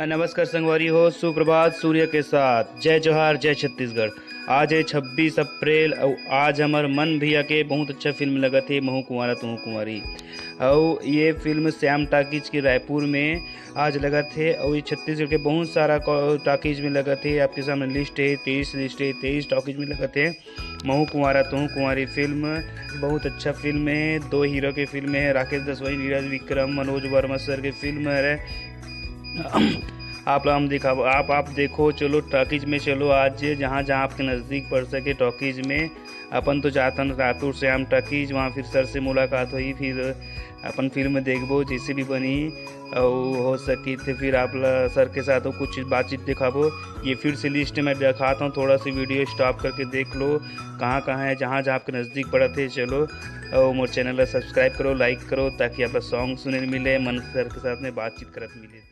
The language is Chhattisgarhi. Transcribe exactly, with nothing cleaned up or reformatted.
नमस्कार संगवारी हो, सुप्रभात सूर्य के साथ, जय जोहार, जय छत्तीसगढ़। आज है छब्बीस अप्रैल और आज हमर मन भैया के बहुत अच्छा फिल्म लगत है, महू कुंवारा तुहू कुंवारी। और ये फिल्म श्याम टाकीज के रायपुर में आज लगत है और ये छत्तीसगढ़ के बहुत सारा को-, टाकीज में लगत है। आपके सामने लिस्ट है, तेईस लिस्ट है, तेईस टाकीज में लगत है। महू कुंवारा तुहू कुंवारी फिल्म बहुत अच्छा फिल्म है, दो हीरो के फिल्म है, राकेश दसवाई, नीरज विक्रम, मनोज वर्मा सर के फिल्म है। आप ला हम दिखाबो, आप आप देखो, चलो टाकीज में चलो आज, जहाँ जहाँ आपके नज़दीक पड़ सके टाकीज में। अपन तो जातन रायपुर श्याम टाकीज, वहाँ फिर सर से मुलाकात होई, फिर अपन फिल्म देखबो जैसे भी बनी, और हो सकी तो फिर आप ला सर के साथ कुछ बातचीत दिखाबो। ये फिर से लिस्ट में दिखाता हूँ, थोड़ा सा वीडियो स्टॉप करके देख लो कहाँ कहाँ है, जहाँ जहाँ आपके नज़दीक पड़त है। चलो और मोर चैनल ला सब्सक्राइब करो, लाइक करो, ताकि आप ला सॉन्ग सुने मिले, मन सर के साथ में बातचीत करत मिले।